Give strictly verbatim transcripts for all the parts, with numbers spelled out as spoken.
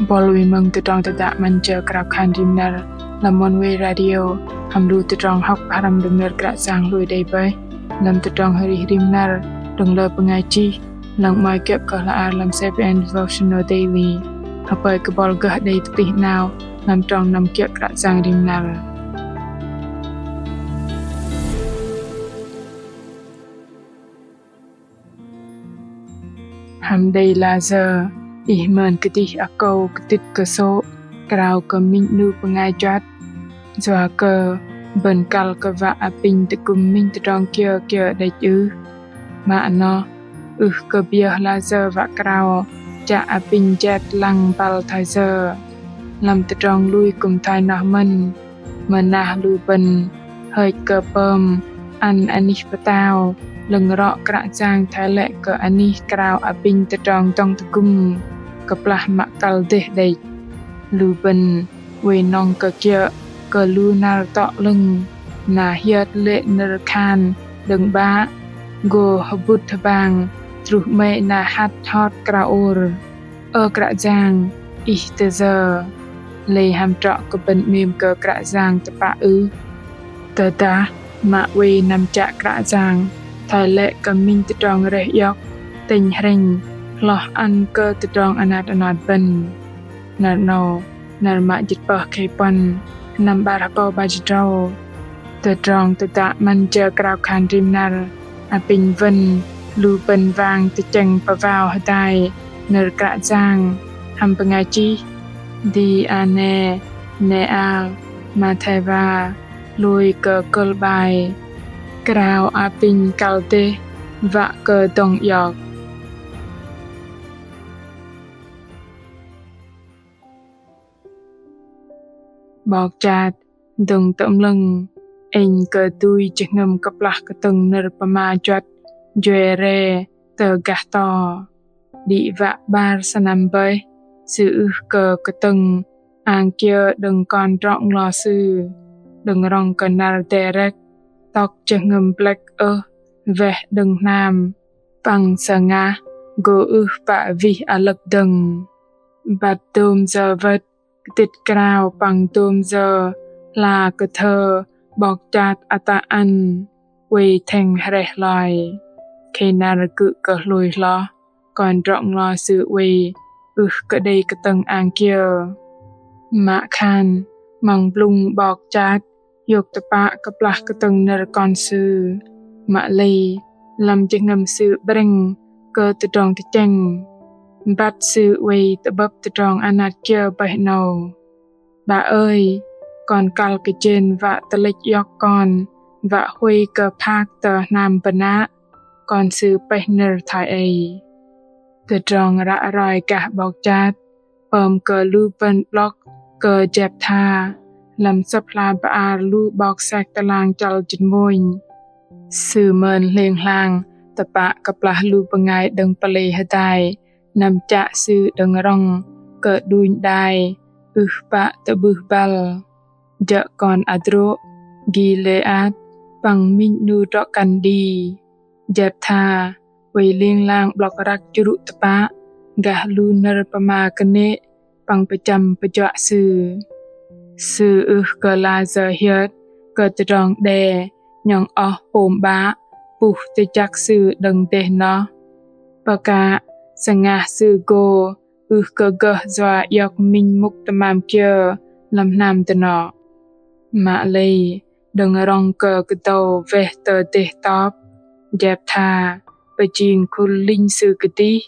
Bol wei mơ̆ng tơdrong tơdă 'Măn Jơ Krao Khan Rim Năr lăm Oneway Radio hăm lu tơdrong hŏk pơhrăm đơ̆ng nơ̆r Kră Yang hlôi đei bơih lăm tơdrong arih rim năr đơ̆ng lơ bơngai chih, lăng 'mơ̆i kiơ̆ kơ hla bơar lăm Seven Devotional Daily. Hơpơi kơ bol gơh đei tơplih 'nao lăm trong năm kiơ̆ Kră Yang rim năr. Hăm đei layơ ih mơn kơdih akâu kơtĭt kơsô̆ krao kơ minh 'nu bơngai juăt, yua kơ bơ̆n kăl kơ wă apinh tơgŭm minh tơdrong kiơ kiơ đĕch ưh? Mă noh, ưh kơ biơh layơ wă krao chă apinh jet lăng băl thoi yơ. Lăm tơdrong lui kư̆m thoi noh mơ̆n, mơnah lu bơ̆n hơch kơ pơm ăn anih pơtao 'lơ̆ng rŏ Kră Yang thoi lĕ kơ anih krao apinh tơdrong dŏng tơgŭm kơplah mă kăl dêh đĕch. Lu bơ̆n oei nŏng kơ kiơ̆ kơ lu năr tŏ 'lơ̆ng, na hiơt lê̆ nơ̆r khan đơ̆ng 'Bă, gô hơbŭt hơbang truh 'mơ̆i na hăt hot krao ôr: Ơ Kră Yang, Ih tơ yơ? Lei hăm trŏ kơ bơ̆n 'mêm kơ Kră Yang tơpă ưh? Tơdah mă oei năm chă Kră Yang thoi lĕ kơ minh tơdrong rơih iŏk, tĕnh hrĕnh, hloh ăn kơ tơdrong anat anot bơ̆n. Năr 'nâu, năr mă jĭt pơh khei puăn, sơnăm 'bar hơbâu 'bar jĭt tơdrâu. Tơdrong tơdă 'Măn Jơ Krao Khan Rim Năr apinh wơ̆n lu bơ̆n wang tơchĕng pơwao hơdai nơ̆r Kră Yang hăm bơngai chih Diane Neal Mateva hlôi kơ kơ̆l 'bai Krao apinh kăl dêh wă kơ dŏng iŏk. 'Bok chat dơ̆ng tơ'mlơ̆ng, inh kơdui jơhngơ̆m kơplah kơtơ̆ng nơ̆r pơma juăt jue re tơ gah to. Đĭ wă 'bar sơnăm bơih, sư ưh kơ kơtơ̆ng ang kiơ đơ̆ng kon drŏ nglo sư. Đơ̆ng rŏng kơ năr Derek, tŏk jơhngơ̆m blĕk ơh weh đơ̆ng hnam, păng sơngah gô ưh pă wih alơ̆k dơ̆ng. Băt dôm yơ wơ̆t, kơtĭt krao păng dôm yơ hla kơthơ 'bok chat ata ăn oei thĕng hrĕh hloi. Khei năr kư̆m kơ hlôi hloh, kon drŏ nglo sư oei ưh kơ đei kơtơ̆ng ang kiơ. Mă khan, măng blŭng 'bok chat hiôk tơpă kơplah kơtơ̆ng nơ̆r kon sư. Mă lei, lăm jơhngơ̆m sư 'brĕng kơ tơdrong tơchĕng, băt sư oei tơ'bơ̆p tơdrong anat kiơ bơih 'nâu. 'Bă ơi, kon kăl kơ jên wă tơlĕch iŏk kon wă huay kơ phak tơ hnam bơnă, kon sư pơih nơ̆r thoi ei. Tơdrong ră roi gah 'bok chat pơm kơ lu bơ̆n 'blŏk kơ Jeptha lăm Sơ̆p hla bơar lu 'bok sek tơlang chăl jĭt mônh. Sư mơn hlêng hlang tơpă kơplah lu bơngai đơ̆ng pơlei hơdai năm chă sư đơ̆ng rŏng kơ đunh đai ưh pă tơ'bưh băl. Jơ̆ kon adrô̆ Gileat păng minh 'nu drŏ kăn đĭ, Jeptha oei ling lang 'blŏk răk jrŭ tơpă gah lu nơ̆r pơma kơnê̆ păng pơchăm pơjuă sư. Sư ưh kơ layơ hiơt kơ tơdrong đe 'nhŏng oh pôm 'bă puh tơjăk sư đơ̆ng dêh noh. Pơkă sơngah sư gô ưh kơ gơh yua iŏk minh mŭk tơmam kiơ lăm hnam dơnŏ. Mă lei, đơ̆ng rŏng kơ kơdâu weh tơ dêh tŏp, Jeptha pơjing khul linh sư kơdih,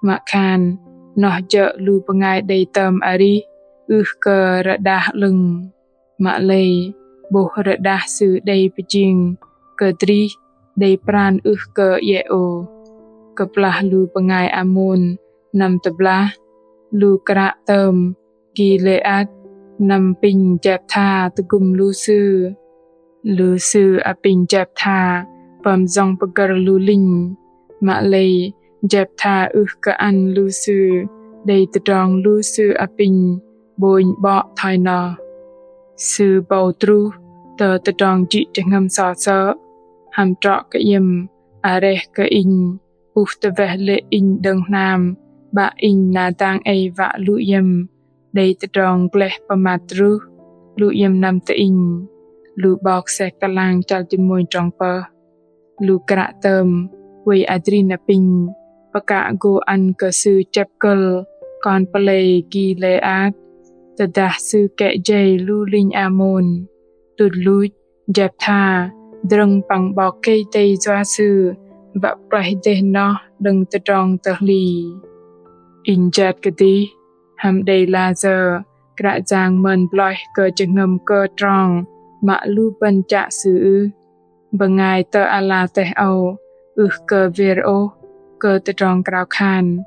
mă khan noh jơ̆ lu bơngai đei tơm arih ưh kơ rơđah 'lơ̆ng. Mă lei, 'bôh rơđah sư đei pơjing kơdrih đei pran ưh kơ iĕ ôh. Kơplah lu bơngai Amôn năm tơblah, lu kră tơm Gileat năm apinh Jeptha tơgŭm lu sư. Lu sư apinh Jeptha pơm yŏng pơgơ̆r lu linh. Mă lei, Jeptha ưh kơ ăn lu sư đei tơdrong lu sư apinh 'bônh 'bŏ thoi noh. Sư bâu truh tơ tơdrong jĭ jơhngơ̆m so sơ̆, hăm trŏ kơ iĕm areh kơ inh, puh tơweh lê̆ inh đơ̆ng hnam 'Bă inh na dang ei wă lu iĕm đei tơdrong gleh pơmat truh, lu iĕm năm tơ inh. Lu 'Bok Sek Tơlang chăl jĭt mônh trong pơh. Lu kră tơm oei adrin apinh pơkă gô ăn kơ sư chĕp kơ̆l kon pơlei Gilêat, tơdah sư kĕ jei lu linh Amôn. Tuch luch Jeptha drơ̆ng păng 'bok kei tei yua sư wă pơklaih dêh noh đơ̆ng tơdrong tơhli. Inh jet kơdih, hăm đei la sơ̆ Kră Yang mơn bloih kơ jơhngơ̆m kơ trong mă lu bơ̆n chă Sư ưh? Bơngai tơ ala teh âu ưh kơ wĕr ôh kơ tơdrong krao khan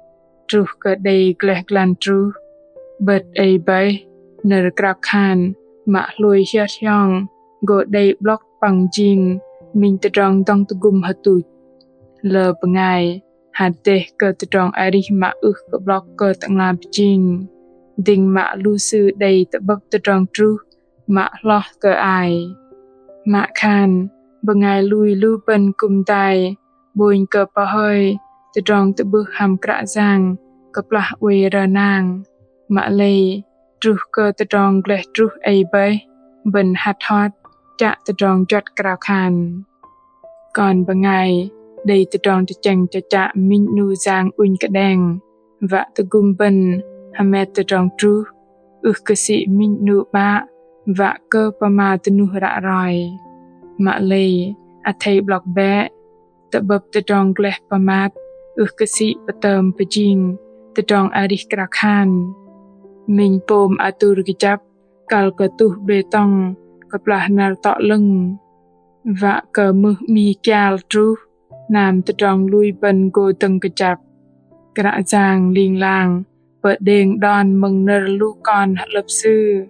truh kơ đei gleh glan truh. 'Bơ̆t ei bơih nơ̆r krao khan mă hlôi hiơt hiong gô đei 'blŏk păng jing minh tơdrong dŏng tơgŭm hơtuch. Lơ bơngai hăt dêh kơ tơdrong arih mă ưh kơ 'blŏk kơ tơ'ngla pơjing, dĭng mă lu sư đei tơ'bơ̆p tơdrong truh mă hloh kơ ai. Mă khan bơngai lui lu bơ̆n kư̆m tai 'bônh kơ pơhơi tơdrong tơ'bưh hăm Kră Yang kơplah oei rơnang. Mă lei truh kơ tơdrong gleh truh ei bơih, bơ̆n hăt hot chă tơdrong juăt krao khan. Kon bơngai đei tơdrong tơchĕng chơchă minh 'nu yang ŭnh kơđeng wă tơgŭm bơ̆n hơmet tơdrong truh, ưh kơ sĭ minh 'nu 'bă wă kơ pơma dơnuh ră roi. Mă lei athei 'blŏk bĕ, tơ'bơ̆p tơdrong gleh pơmat ưh kơ sĭ pơtơm pơjing tơdrong arih krao khan. Minh pôm atur kơjăp kăl kơ tuh bê tông kơplah năr tŏ 'lơ̆ng, wă kơ mưh 'mi kial truh hnam tơdrong lui bơ̆n gô dơ̆ng kơjăp. Kră Yang ling lang pơđêng đon mơ̆ng nơ̆r lu kon hơ'lơ̆p Sư.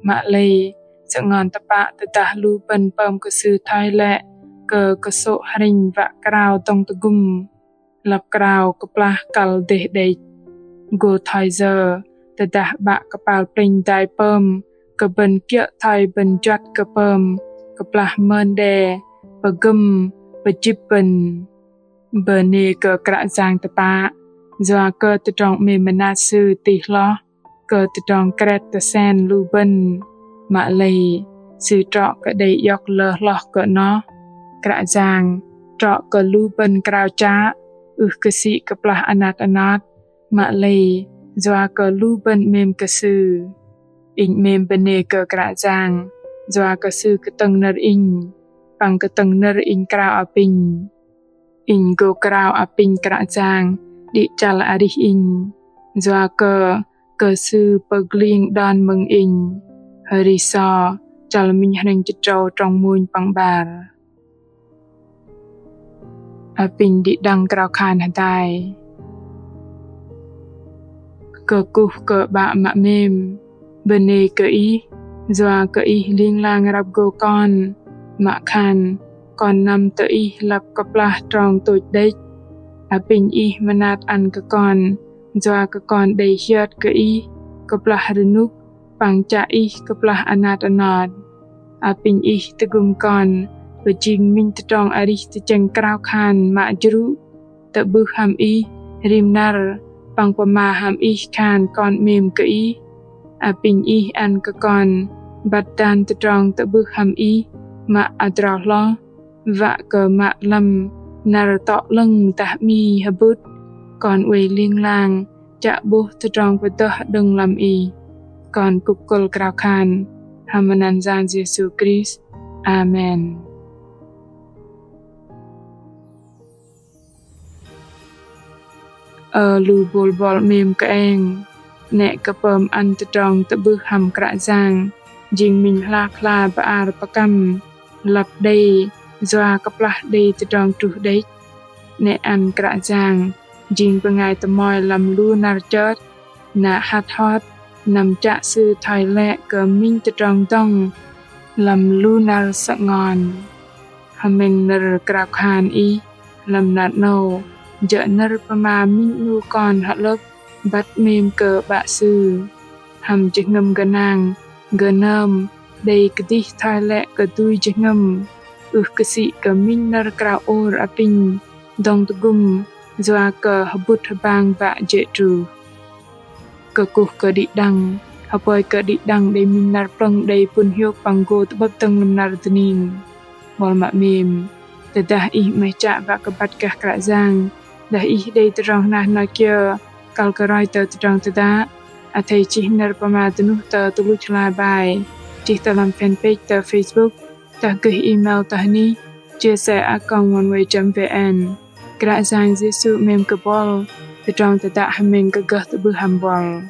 Mă lei sơngon tơpă tơdah lu bơ̆n pơm kơ Sư thoi lĕ kơ kơsô̆ hrĕnh wă krao dŏng tơgŭm. Lăp krao kơplah kăl dêh đĕch. Gô thoi yơ tơdah 'Bă kơpal plĕnh dai pơm kơ bơ̆n kiơ̆ thoi bơ̆n juăt kơ pơm kơplah mơn đe pơgơ̆m pơjĭp bơ̆n. Bơnê kơ Kră Yang tơpă yua kơ tơdrong 'mêm mơnat Sư tih hloh kơ tơdrong kret tơsen lu bơ̆n. Mă lei Sư trŏ kơ đei iŏk lơ hloh kơ noh. Kră Yang trŏ kơ lu bơ̆n krao chă ưh kơ sĭ kơplah anat anot, mă lei yua kơ lu bơ̆n 'mêm kơ Sư. Inh 'mêm bơnê kơ Kră Yang yua kơ Sư kơtơ̆ng nơ̆r inh păng kơtơ̆ng nơ̆r inh krao apinh. Inh gô krao apinh Kră Yang đĭ chăl arih inh, yua kơ kơ Sư pơgling đon mơ̆ng inh. Hơri So chăl minh hrĕng chĭt tơdrâu trong mônh păng 'bar. Apinh đĭ đăng krao khan hơdai. Kơkuh kơ 'Bă mă 'mêm, bơnê kơ Ih yua kơ Ih ling lang răp gô kon. Mă khan kon năm tơ Ih lăp kơplah trong tôch đĕch. Apinh Ih mơnat ăn kơ kon yua kơ kon đei hiơt kơ Ih kơplah rơnŭk păng chă Ih kơplah anat anot. Apinh Ih tơgŭm kon pơjing minh tơdrong arih tơchĕng krao khan mă jrŭ, tơ'bưh hăm Ih rim năr păng pơma hăm Ih khan kon 'mêm kơ Ih. Apinh Ih ăn kơ kon băt dan tơdrong tơ'bưh hăm Ih mă adrol hloh, wă kơ mă lăm năr tŏ 'lơ̆ng dah 'mi hơbŭt, kon oei ling lang chă 'bôh tơdrong pơdơh đơ̆ng lăm Ih. Kon kŭp kơ̆l krao khan hăm anăn Yang Yêsu Krist. Amen. Ơ lu bôl bôl 'mêm kơeng, 'nĕ kơ pơm ăn tơdrong tơ'bưh hăm Kră Yang jing minh hlak hla bơar pơkăm lăp đei yua kơplah đei tơdrong truh đĕch. 'Nĕ ăn Kră Yang jing bơngai tơmoi lăm lu năr chơt, na hăt hot năm chă Sư thoi lĕ kơ minh tơdrong dŏng lăm lu năr sơngon. Hơmĕng nơ̆r krao khan ih lăm năr 'nâu jơ̆ nơ̆r pơma minh 'nu kon hơ'lơ̆p băt 'mêm kơ 'Bă Sư. Hăm jơhngơ̆m gơnang gơnơm đei kơdih thoi lĕ kơ dui jơhngơ̆m, ưh kơ sĭ kơ minh nơ̆r krao ôr apinh dŏng tơgŭm yua kơ hơbŭt hơbang bă jê̆ truh. Kơkuh kơ đĭ đăng, hơpơi kơ đĭ đăng đei minh năr plơ̆ng đei pŭn hiôk păng gô tơ'bơ̆p dơ̆ng lăm năr dơning. Buăl mă 'mêm, tơdah ih 'maih chă wă kơ băt gah Kră Yang, dah ih đei tơdrong hnah hnoi kiơ kăl kơ roi tơ tơdrong tơdă, athei chih nơ̆r pơma dơnuh tơ tơluch hla bơar, chih tơ lăm fanpage tơ Facebook, dah gơih email tơ hnih chia sẻ a còng oneway chấm vn. Kră Yang Yêsu 'mêm kơ buăl, tơdrong tơdă hơmĕng kơ gơh tơ'bưh hăm buăl.